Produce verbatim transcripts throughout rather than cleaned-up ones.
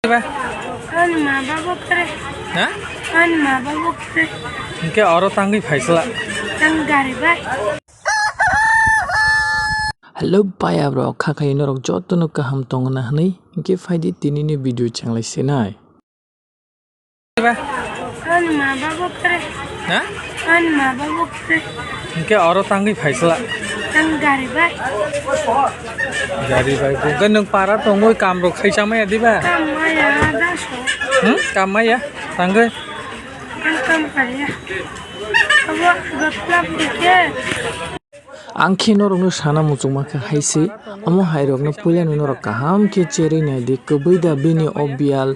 Ani ma babo kre. Ha? Ani ma babo kre. Hingke oro tangwi phaisla. Tang gari bai. Hello, paya bro, kha khayo norok jotono kaham tongna hwnwi. Hingke phaidi tinini video chenglai sinai. Ani ma babo kre. Ha? Ani ma babo kre. Hingke oro tangwi phaisla. Tang gari bai. Gari bai. Hingke nwng para tongwi kamrok khai chamaya diba? Kam maya daso. Hmm? Kam maya? Tangwi? Ang kam kaya. Abo gaplap dike. Ang khe norokno sana muchungma kha hai se, omo hai rokno puilano norok kaham khe cherwi nai di, kwbui da bini o biyal,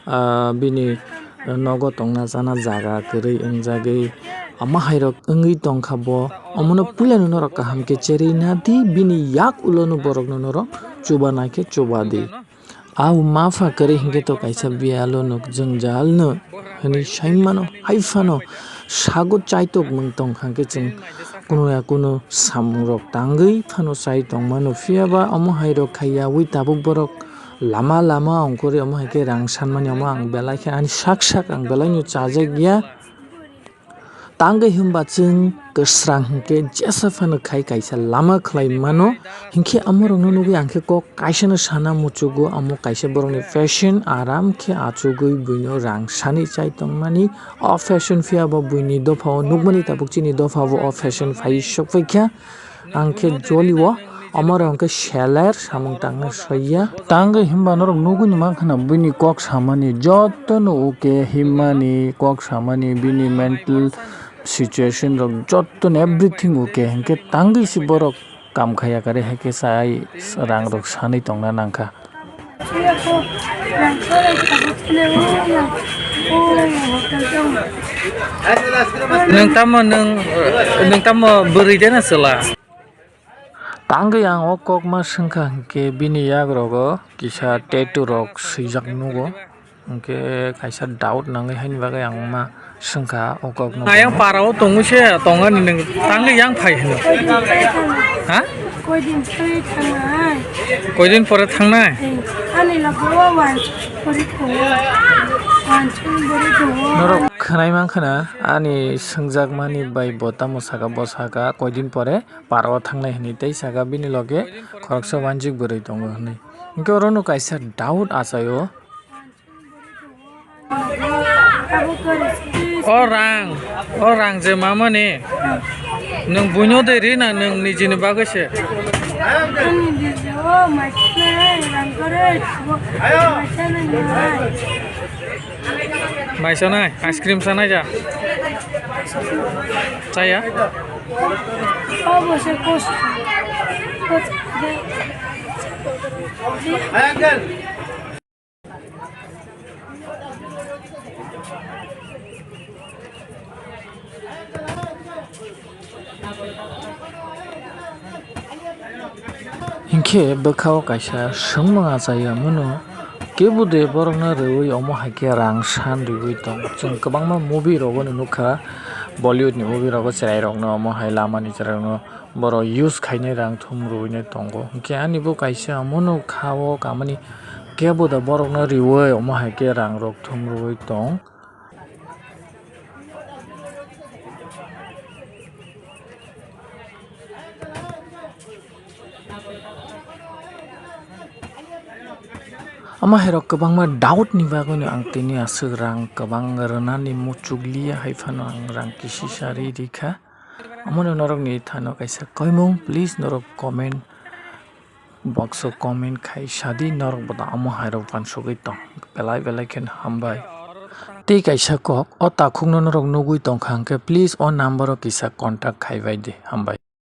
ah, bini nogo tongna chana jaga kwrwi wngjagwi, omo hai rok wngwi tongkha bo, omono puilano norok kaham khe cherwi na di, bini yak ulono borokno norok chuba nai khe chuba di. Au mapha kwrwi hinkhe to kaisa biyalo nuk jwngjal no hwnwi saimano, hai phano sago chaitok mung tong kha khe chwng kunuya kunu samung rok tangwi phano chai tongmano, phiya ba omo hai rok khaiyawi tabuk borok lama lama ongkhorwi omo hai khe rang sanmani omo ang belai khe ani sak sak ang belai no chajak ya. Tangwi hwnba chwng kwsrang hinkhe jesa phano khai kaisa lama khlai mano, hinkhe amorokno nugwi ang khe kok kaisano sana muchugo, amo kaisa borokni fashion aram khe achugwi buino rang sani chai tongmani. O fashion phiya bo buini dophao nukmani, tabuk chini dophao o fashion phai sokphaikha. Ang khe jolio, omorok hwnkhe seller samung tangna soiya. Tangwi hwnba norok nugwi ni mankha na, buini kok samani jotono uke himmani, kok samani, bini mental situation rok jotono everything uke, hinkhe tangwi se borok kam khaiya kare, haikhe sai rang rok sanwi tongna nangkha. Nwng tamo, nwng, nwng tamo bwrwi de na chwla? Tangwi ang o kokma swngkha hinkhe bini yagrogo kisa tattoo rok swijak nugo, hinkhe kaisa doubt nangwi haini bagwi ang ma swngkha o kokno. Ayang para o tongwi se tongani nwng tangwi yang phai hino. Koidin pore thangnai. Ha? Koidin pore thangnai? Koidin pore thangnai? Eh, ani logo o wansuk pore tongo. Wansuk pore tongo. Norok khwnai mankha na ani swngjakmani bai bo tamo saka, bo saka koidin pore para o thangnai hwnwi tei saka bini loge khoroksa wansuk bwrwi tongo hwnwi. Hinkhe orono kaisa doubt achaio. O rang, o rang je mamani, nwng buino de ri na nwng nijini bagwi se? Ani diji o maisana rang kore, maisana nai. Mai sanai, ice cream sanai ja. Chaya? O bo se kos. Hinkhe bwkhao kaisa swngmung achai ya mano, kebo de borokno rwui omo hai khe rang san rwui tong. Chwng kwbangma movie rogo no nukha, Bollywood ni movie rogo chwrai rokno omo hai lama ni chwrai rokno borok use khainai rang thum rwui nai tongo. Hinkhe ani bo kaisa omo no kha o kamani kebo da borokno riui omo hai khe rang rok thum rwui tong. Omo hai rok kwbangma doubt ni bagwi no ang tini aswk rang kwbang rwnani muchukliya hai phano ang rang kisisa ri rikha. Omono norokni thano kaisa koimung, please norok comment box o comment khai sadi norok bo da omo hai rok uansugwi tong. Belai belai khe hambai. Tei kaisa kok, o takhukno norok nugwi tongkha hwnkhe please o number o kisa contact khai bai di. Hambai.